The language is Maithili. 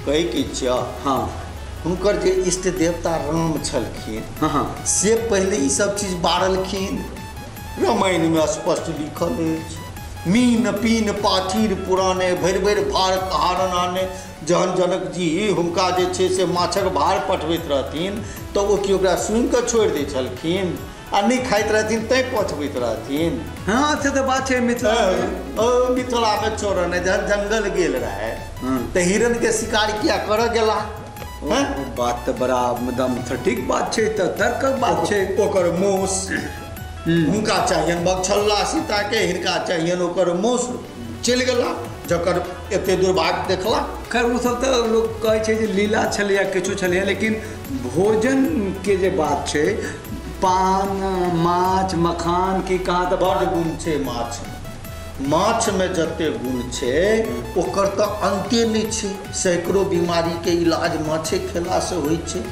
कहै की छियौ? हाँ। हुनकर जे इष्ट देवता राम छलखिन, हाँ, से पहिले ई सब चीज बारलखिन। रामायणमे स्पष्ट लिखल अछि, मीन पीन पाथीर पुराने भरि भरि भार कहारन आने। जहन जनक जी हुनका जे छै से माछक भार पठबैत रहथिन तऽ ओ की ओकरा सुनिकऽ छोड़ि दै छलखिन आ नहि खाइत रहथिन तैं पठबैत रहथिन। हाँ, से तऽ बात छै मिथिला। ओ मिथिलामे छोड़ऽ नहि, जहन जंगल गेल रहै तऽ हिरणके शिकार किया करऽ गेला? बात तऽ बड़ा एकदम सटीक बात छै, तऽ तर्कक बात छै। ओकर मौस हुनका चाहियनि बगछल्ला सीताके, हिनका चाहियनि ओकर मौस। चलि गेला जकर एते दुर्भाग्य देखला। खैर ओ सब तऽ लोक कहै छै जे लीला छलैया, किछु छलैया, लेकिन भोजनके जे बात छै, पान माछ मखान की कहाँ तऽ बड्ड गुण छै माछ। माछमे जते गुण छै ओकर तऽ अन्ते नहि छै। सैकड़ों बीमारीके इलाज माछे खेलासँ होइ छै।